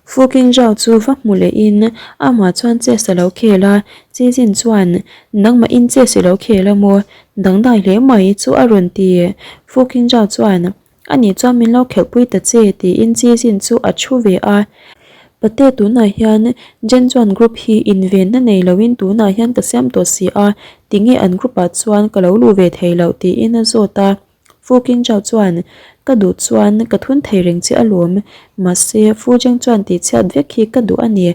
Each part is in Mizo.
Fu Qingzhao chu va hmu lehin amah chuan chess a lo khel a, Chi Jin chuan, Nangmahin chess i lo khel a maw? Dangdai hle mai chu a rawn ti. Fu Qingzhao chuan, Ani chuan min lo khelhpui ta che tiin Chi Jin chu a thu ve a. Pate tunah hian Jen chuan group hi invenna nei loin tunah hian ka siam tawh si a, tinge an group ah chuan ka lo luh ve thei loh tiin a zawt a. Fu Qingzhao chuan, Ka duh chuan ka thun thei reng che alawm, mahse Fu Zheng chuan tihchhiat vek hi ka duh a ni.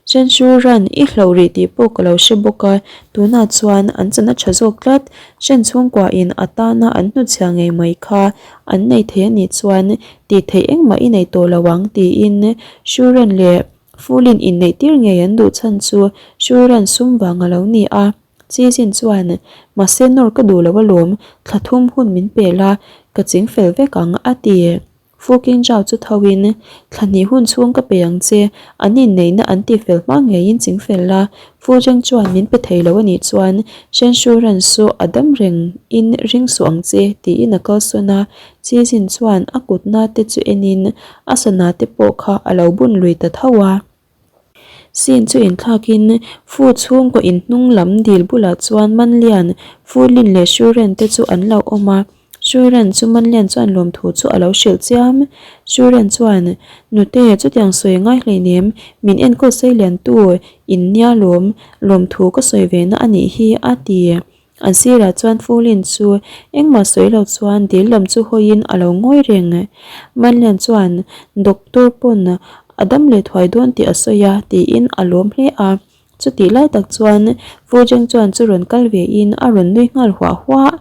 Chen Shu Ran i hloh rih tih pawh ka lo hre bawk a, tunah chuan an chan a tha zawk tlat. Chen chhungkuain a tana an hnuchhia ngei mai kha an nei thei a nih chuan tih theih engmah i nei tawh lo ang tiin Shu Ran leh Fu Lin inneih tir ngei an duh chhan chu Shu Ran sum vang a lo ni a. Chizin chuan, Mahse nawr ka duh lo alawm, thla thum hun min pe la, ka ching fel vek ang, a ti. Fu Qingzhao chu thoin, Thla hnih hun chhung ka pe ang che, an inneihna an ti fel hma ngeiin ching fel la, Fu Zheng chuan min pe thei lo a nih chuan Shen Shu Ren saw a dam reng in ring suh ang che, tiin a kalsawn a. Chizin chuan a kutna te chu enin a sana te pawh kha a lo bun lui ta tho a. Sin chu inthlakin Fu chhungkaw inhnung lam dil bulah chuan Manlian, Fu Lin leh Shuren te chu an lo awm a. Shuren chu Manlian chuan lawmthu chu a lo hrilh chiam. Shuren chuan, Nute, chutiang sawi ngai hleinem, min enkawl seiliantu in nia lawm, lawmthu ka sawi ve na a nih hi, a ti. An sirah chuan Fulin chu engmah sawi lo chuan dil lam chu hawiin a lo ngawi reng. Manlian chuan Doctor pawn a dam leh thuai dawn tih a sawi a tiin a lawm hle a. Chutih lai tak chuan Fu Zheng chuan chu rawn kal vein a rawn nui nghal huah huah.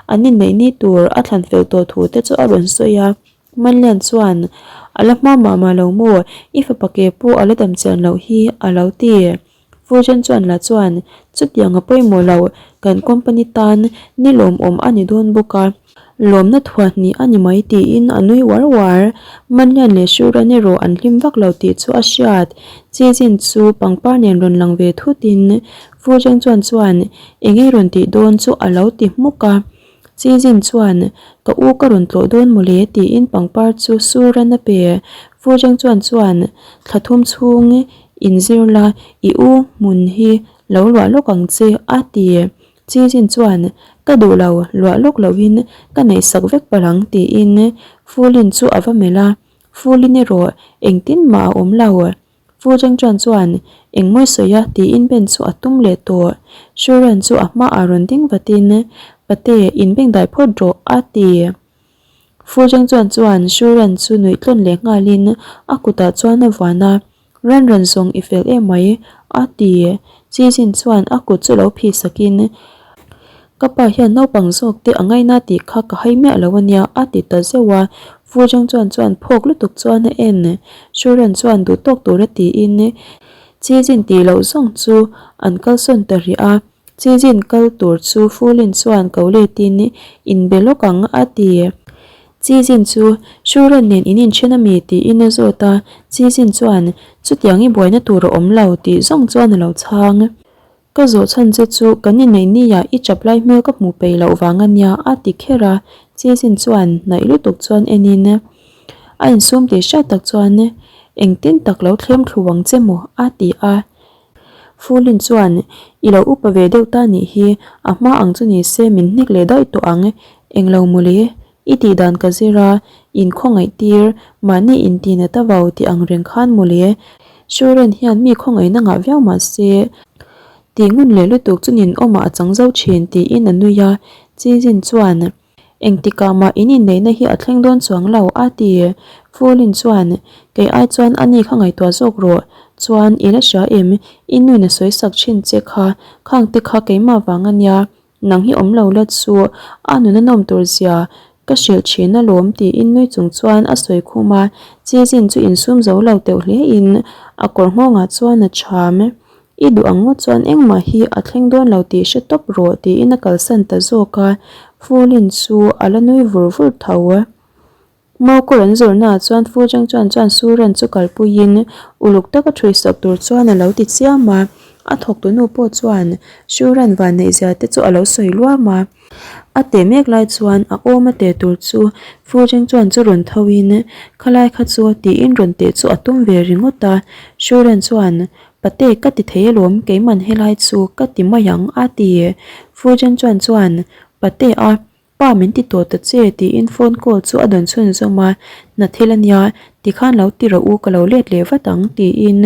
An inneih ni tur a thlan fel tawh thu te chu a rawn sawi a. Manlian chuan A la hma mah mah lo maw, i fapa ke pawh a la dam chian loh hi a lo ti. Fusion chuan la chuan chutiang a pawimawh lo, kan company tan ni lawmawm a ni dawn bawk a, lawmna thuah hnih a ni mai tiin a nui uar uar. Manlian leh Shuran erawh an hlim vak lo tih chu a hriat. Chizin chu pangpar nen rawn lang ve thutin Fusion chuan chuan eng ei rawn tih dawn chu a lo ti hmuk a. Chizin chuan ka u ka rawn tlawh dawn mawle tiin pangpar chu Suran a pe. Fusion chuan chuan thla thum chhung Inzir la, i u hmun hi lo luah lawk ang che, a ti. Chizin chuan, Ka duh lo, luah lawk loin ka neihsak vek palh ang, tiin Fulin chu a va melh a. Fulin erawh engtin mah a awm lo. Fu Zhengchuan chuan, Engmawi sawi a, tiin Ben chu a tum leh tawh. Shuren chu a hmaah rawn ding vatin, Pate, inbengdai phawt rawh, a ti. Fu Zhengchuan chuan Shuren chu nuih tlawn leh nghalin a kutah chuan a vuan a, Ran ran zawng i fel em mai, a ti. Chi Jin chuan a kut chu lo phih sakin, Ka pa hian naupang zawk te a ngaina tih kha ka hai miah lo a nia, a ti ta zeuh a. Fu Zhengchuan chuan phawk lutuk chuan a en. Shuren chuan duh tawk tura tiin Chi Jin tih loh zawng chu an kalsawn ta rih a. Chizin kal tur chu Fulin chuan ko letin inbe lawk ang a ti. Chizin chu Shuren nen in inthen a mi tiin a zawt a, Chizin chuan chutiang i buaina tur a awm lo tih zawng chuan a lo chhang. Ka zawh chhan che chu kan inneih nia i chap lai hmel ka hmuh peih loh vang a nia a ti kher a, Chizin chuan hnaih lutuk chuan enin a insum tih hriat tak chuan engtin tak lo thlem thlu ang che maw a ti a. Fulin chuan, I lo upa ve deuh ta nih hi, a hma ang chu ni se min hnek leh daih tawh ang, englo mawle, i tih dan ka zir a, in khawngaih tir, mahni in ti na ta vau tih ang reng khan mawle, Shuren hian mi khawngaihna ngah viau mah se, tih ngun leh lutuk chu ninawmah a chang zo thin tiin a nui a, Chizin chuan. Engtikah mah in inneihna hi a thleng dawn chuang lo, a ti. Fulin chuan, Kei ai chuan a ni kha ngaihtuah zawk rawh. Chuan, i la hria em? I nuin a sawi sak thin che kha, khang te kha keimah vang a nia. Nang hi awm lo la chu a nun a nawm tur zia ka hrilh thin alawm, tiin nui chung chuan a sawi khum a. Chizin chu insum zo lo teuh hlein a kawr nghawngah chuan a cham. I duh ang ngawt chuan engmah hi a thleng dawn lo tih hre tawp rawh tiin a kalsan ta zawk a, Fulin chu a la nui vur vur tho. Maukawr an zawrhnaah chuan Fu Zheng Chuan chuan Su Ren chu kalpuiin uluk taka ṭhui sak tur chuan a lo ti chiam a. A thawktunu pawh chuan Su Ren vanneihzia te chu a lo sawi luam a. A teh mek lai chuan a awm a teh tur chu Fu Zheng Chuan chu rawn thoin khalai kha chu tiin rawn teh chu a tum ve ringawt a. Su Ren chuan Pate ka ti thei alawm keiman helai chu ka ti mai ang a ti. Fu Zheng Chuan chuan Pate a Pa min ti tawh ta che tiin phone call chu a dawn chhun zawm a, hna thil a nia, tikhan lo ti rawh u ka lo let leh vat ang tiin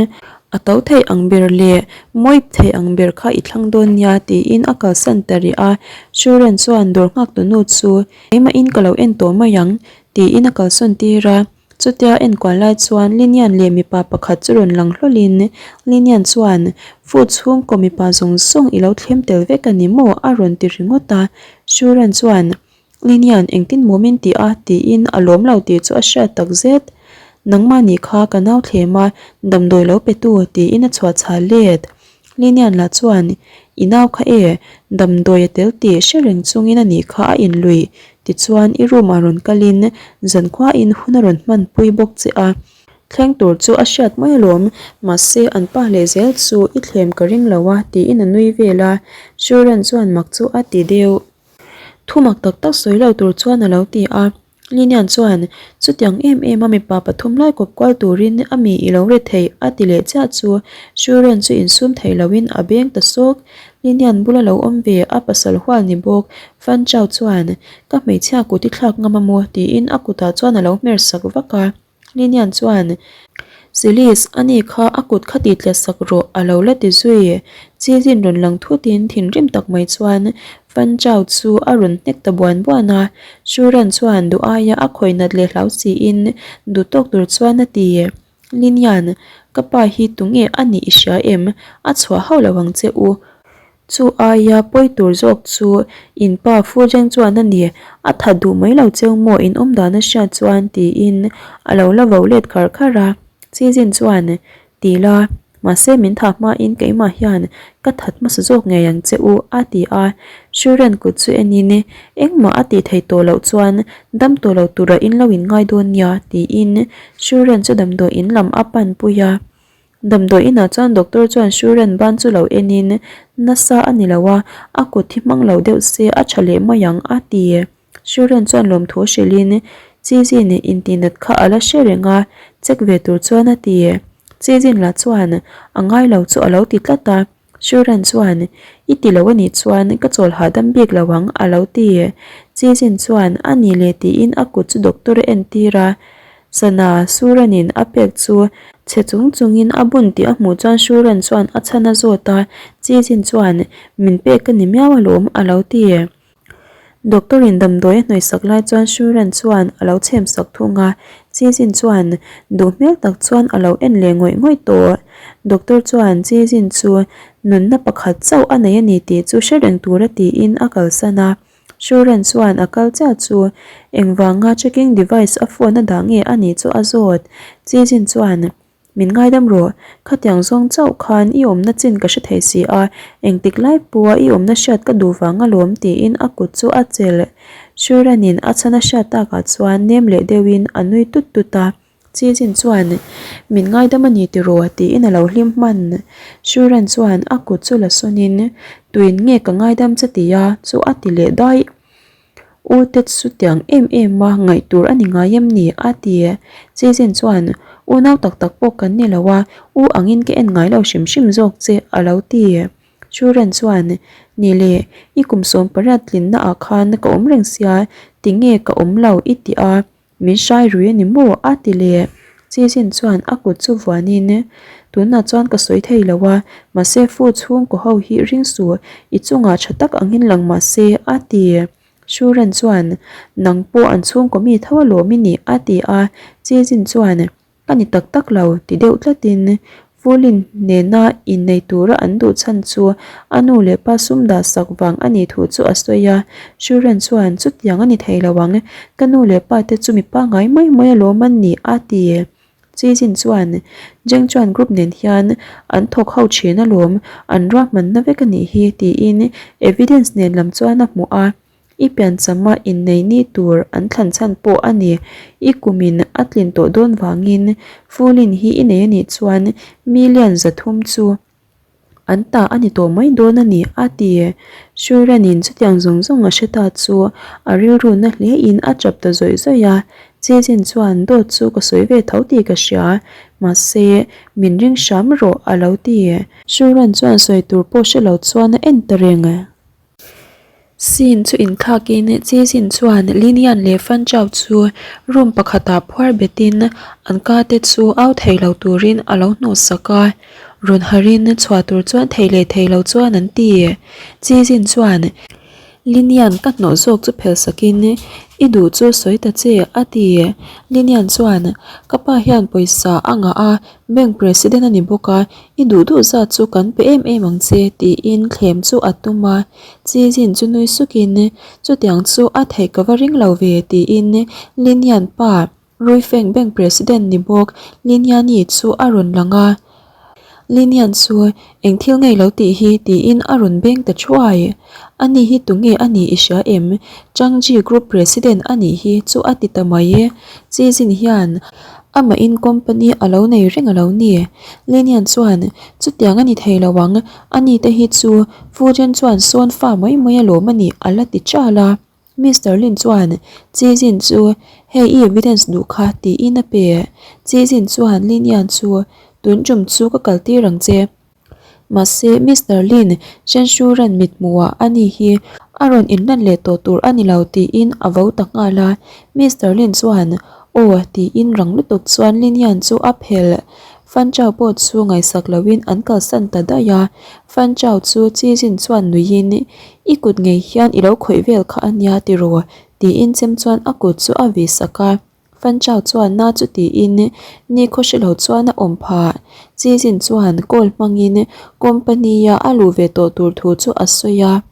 a to theih ang ber leh mawip theih ang ber kha i thlang dawn nia tiin a kalsan ta rih a, Shuren chuan dawr nghak tu nu chu keimahin ka lo en tawh mai ang tiin a kalsawn tir a. Chutia enkual lai chuan Linian leh mipa pakhat chu rawn lang hlawlin Linian chuan, Fu chhungkaw mipa zawng zawng i lo thlem tel vek a ni maw? a rawn ti ringawt a. Shuran chuan, Linian, engtin maw min ti a? tiin a lawm lo tih chu a hriat tak zet. Nangmah nih kha ka nau thlem a, damdawi lo pe tu, tiin a chhuah chhal let. Linian lah chuan, I nau kha e, damdawi a tel tih hre reng chungin a nih kha a inluih, tichuan i room ah rawn kalin zankhuain hun a rawn hmanpui bawk che a. Thleng tur chu a hriat mai alawm, mahse an pa leh zel chu i thlem ka ring lo a tiin a nui vel a, Shuran chuan mak chu a ti deuh. Thu mak tak tak sawi lo tur chuan a lo ti a. Linian chuan, Chutiang em em a mipa pathum lai kawp kual turin a mi i lo re theih a ti leh chiah chu Shuren chu insum thei loin a beng ta sawk. Linian bula lo awm ve a pasal hual ni bawk Fan Chau chuan, Ka hmeichhia kut i thlak ngam a maw? tiin a kutah chuan a lo hmer sak vak a. Linian chuan, Silis, ani kha a kut kha ti tlet sak rawh, a lo la ti zui. Chizin rawn lang thutin thinrim tak mai chuan Fan Chau chu a rawn hnek ta buan buan a. Shuran chuan duh aia a khawih nat leh hlau siin duh tawk tur chuan a ti. Linian, ka pa hi tunge a nih i hria em? A chhuah hauh lo ang che u. Chu aia pawi tur zawk chu in pa Fu Zheng chuan a ni, a that duh mai lo cheu maw in awm dan a hriat chuan tiin a lo la vo let khar khar a. Chi Jin chuan, Ti la, mahse min thah hmain keimah hian ka that hmasa zawk ngei ang che u a ti a. Shuren kut chu enin engmah a tih theih tawh loh chuan dam tawh lo tura in lo in ngai dawn nia tiin Shuren chu damdawi in lam a pan pui a. Damdawi inah chuan doctor chuan Shuren ban chu lo enin nasa a ni lo a, a kut hi hmang lo deuh se a tha leh mai ang a ti. Shuren chuan lawmthu hrilhin Chizin intihnat kha a la hre reng a, check ve tur chuan a ti. Chizin lah chuan a ngai lo chu a lo ti tlat a. Shuran chuan, I ti lo a nih chuan ka chawl hahdam bik lo ang, a lo ti. Chizin chuan, A nih leh tiin a kut chu doctor a entir a. Sana, Suranin a pek chu chhe chung chungin a bun tih a hmuh chuan Shuran chuan a chhan a zawt a. Chizin chuan, Min pek ka ni miau alawm, a lo ti. Doctor in damdawi a hnawih sak lai chuan Shuran chuan a lo chhem sak thung a, Chizin chuan duh hmel tak chuan a lo en leh ngawih ngawih tawh. Doctor chuan Chizin chu nunna pakhat chauh a nei a ni tih chu hre reng tura tiin a kalsan a. Shuran chuan a kal chiah chu engvanga checking device a phone a dah nge a nih chu a zawt. Chizin chuan Min ngaidam rawh, khatiang zawng chauh khan i awmna chin ka hre thei si a, engtik lai pawha i awmna hriat ka duh vang alawm tiin a kut chu a chelh. Suranin a chhan a hriat takah chuan nem leh deuhin a nui tut tut a, Chizin chuan Min ngaidam a ni tiraw tiin a lo hlim hman. Suran chuan a kut chu la sawnin Tuin nge ka ngaidam che tia chu a ti leh daih. U te chutiang em em a ngaih tur a ni ngai em ni? a ti. Chizin chuan, Unau tak tak pawh kan ni lo a, u angin ka en ngai lo hrim hrim zawk che, a lo ti. Churen chuan, Ni le, i kum 18 tlinna ah khan ka awm reng sia, tinge ka awm lo i ti a, Min hrai rui a ni maw? a ti leh. Chizin chuan a kut chu vuanin, Tunah chuan ka sawi thei lo a, mahse fu chhungkaw ho hi ring suh, i chungah tha tak angin lang mah se, a ti. Shuren chuan, Nang pawh an chhungkaw mi tho alawm i nih, a ti a. Chizin chuan, Ka ni tak tak lo, ti deuh tlatin Fulin nena innei tura an duh chhan chu a nu leh pa sum dah sak vang a nih thu chu a sawi a. Shuren chuan, Chutiang a ni thei lo ang, ka nu leh pa te chu mi pangngai mai mai alawm an ni, a ti. Chizin chuan, Jeng chuan group nen hian an thawk ho thin alawm, an ruahmanna vek a nih hi, tiin evidence nen lam chuan a hmuh a. I pianchama innei ni tur an thlan chhan pawh a ni. I kumin a tlin tawh dawn vangin Fulin hi i nei a nih chuan million 300 chu an ta a ni tawh mai dawn a ni, a ti. Shuran-in chutiang zawng zawng a hre ta chu a rilru na hlein a chap ta zawih zawih a. Chizin chuan dawt chu ka sawi ve tho tih ka hria, mahse min ring hram rawh a lo ti. Shuran chuan sawi tur pawh hre lo chuan a en ta reng. Scene chu inthlakin Chizin chuan Linian leh Fanchau chu room pakhatah phuar betin an ka te chu au thei lo turin a lo hnawhsak a, rawn harin chhuah tur chuan thei leh thei lo chuan an ti. Chizin chuan Linian ka hnawh zawk chu phel sakin I duh chu sawi ta che a ti. Linian chuan Ka pa hian pawisa a ngah a, bank president a ni bawk a, I duh duh zat chu kan pe em em ang che tiin thlem chu a tum a. Chizin chu nui sukin Chutiang chu a theih ka va ring lo ve tiin Linian pa Ruifeng Bank President ni bawk Liniani chu a rawn lang a, Linian chu eng thil ngei lo tih hi tiin a rawn beng ta thuai. Ani hi tunge a nih i hria em? Changji Group President a nih hi chu a ti ta mai e. Chizin hian amahin company a lo nei reng a lo ni. Linian chuan chutiang a ni thei lo ang, ani te hi chu Fujian chuan sawn fa mai mai alawm a nih a la ti chal a. Mister Lin chuan Chizin chu hei i evidence duh kha tiin a pe. Chizin chuan Lin Yan chu tun tum chu ka kal tir ang che. Mahse Mister Lin Shenshuran mithmuhah a ni hi a rawn inlan leh tawh tur a ni lo tiin a vo ta nghal a. Mister Lin chuan aw tiin rang lutuk chuan Lin Yan chu a phelh. Fan Chao pawh chu ngaihsak loin an kalsan ta daih a. Fan Chao chu Chizin chuan nuiin, I kut ngei hian i lo khawih vel kha a nia tiraw? tiin chem chuan a kut chu a vih sak a. Fan Chao chuan na chu tiin ni khaw hre lo chuan a awm phah. Chizin chuan call hmangin company-a a luh ve tawh tur thu chu a sawi a.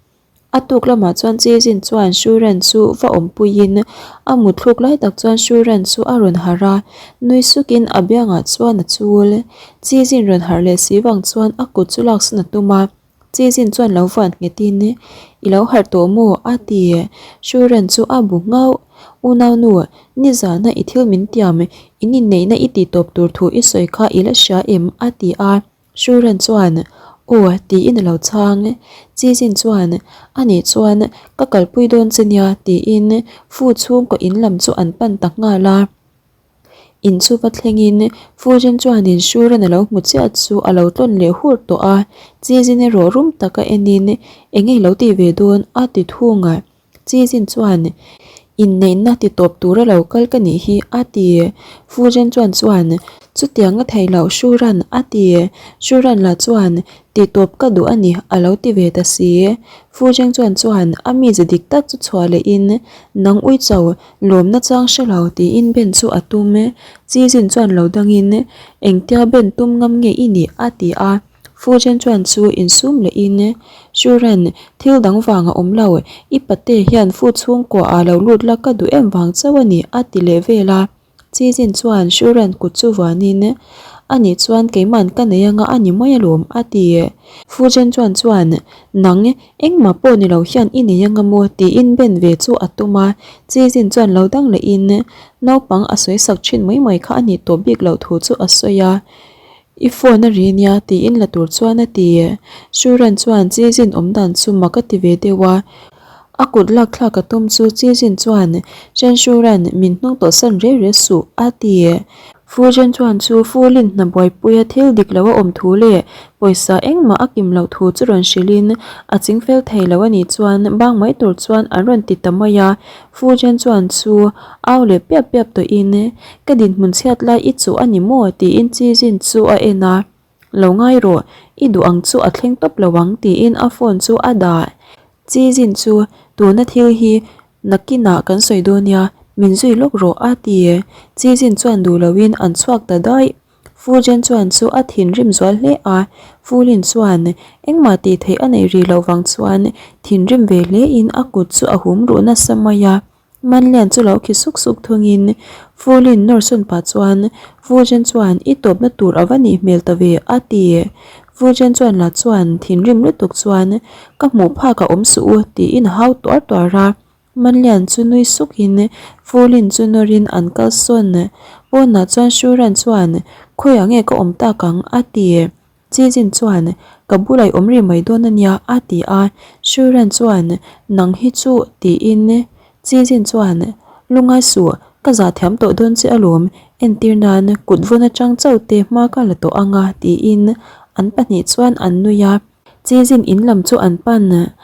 A tuk lamah chuan Chizin chuan Shuren chu va awmpuiin a mutthluk lai tak chuan Shuren chu a rawn harh a, nui sukin a biangah chuan a chul. Chizin rawn harh leh si vang chuan a kut chu laksan a tum a, Chizin chuan lo vuan nghetin, I lo harh tawh maw? a ti. Shuren chu a bu nghauh. Unaunu, nizana i thil min tiam, in inneihna i tihtawp tur thu i sawi kha i la hria em? a ti a. Shuren chuan, Aw, tiin a lo chhang. Chizin chuan, Anih chuan ka kalpui dawn che nia, tiin Fu chhungkaw in lam chu an pan ta nghal a. In chu va thlengin Fujin chuanin Shuren a lo hmu chiah chu a lo tlawn leh hur tawh a. Chizin erawh rum taka enin, Enge i lo tih ve dawn? a ti thung a. Chizin chuan, Inneihna ti tawp tura lo kal ka nih hi, a ti. Fujen chuan chuan, Chutiang a theih loh, Shuran, a ti. Shuran lah chuan, Ti tawp ka duh a ni, a lo ti ve ta si. Fujen chuan chuan, a mize dik tak chu chhuah lehin, Nang ui cho, lawmna chang hre lo, tiin Ben chu a tum. Chizin chuan lo dangin, Engtia Ben tum ngam nge i nih? a ti a. Fujen chuan chu insum lehin, Shuren, thil dang vang a awm lo, i pate hian fu chhungkua ah lo lut la ka duh em vang chauh a ni, a ti leh vel a. Chizin chuan Shuren kut chu vuanin, A nih chuan keiman ka nei anga a ni mai alawm, a ti. Fujen chuan chuan, Nang, engmah pawh ni lo hian i nei anga maw? tiin ben ve chu a tum a. Chizin chuan lo dang lehin, Naupang a sawi sak thin mai mai kha a nih tawh bik loh thu chu a sawi a. I phone a ri nia tiin la tur chuan a ti. Shuran chuan Chizin awm dan chu mak a ti ve deuh a. A kut lak thlak a tum chu Chizin chuan Chen Shuran min hnung tawhsan reh reh suh a ti. Fujen chuan chu Fulin hna buaipuia thil dik lo a awm thu leh pawisa engmah a kim loh thu chu rawn hrilhin a chingfel thei lo a nih chuan bang mai tur chuan an rawn ti ta mai a. Fujen chuan chu au leh piap piap tawhin Ka dinhmun chhiat lai i chuh a ni maw? tiin Chizin chu a en a. Lo ngai rawh, i duh ang chu a thleng tawp lo ang tiin a phone chu a dah. Chizin chu, Tuna thil hi nakinah kan sawi dawn nia, min zui lawk rawh a ti. Chizin chuan duh loin an chhuak ta daih. Fujen chuan chu a thinrim zual hle a, Fulin chuan engmah tih theih a neih rih loh vang chuan thinrim ve hlein a kut chu a hum ruh nasa mai a. Manlian chu lo khi suk suk thungin Fulin nawr sawn pah chuan Fujen chuan i tawpna tur a va nih hmel ta ve a ti. Fujen chuan lah chuan thinrim lutuk chuan ka hmuh phak a awm suh u tiin a hau tuar tuar a. Manlian chu nui sukin Fulin chu nawrin an kal sawn. Pawnah chuan Shuran chuan, Khawiah nge ka awm tak ang? a ti. Chizin chuan, Ka bulah i awm rih mai dawn a nia, a ti a. Shuran chuan, Nang hi chu, tiin. Chizin chuan, Lungai suh, ka zah thiam tawh dawn che alawm, entir nan kut vawn atang chauh te hma ka la tawh ang a, tiin an pahnih chuan an nui a. Chizin in lam chu an pan.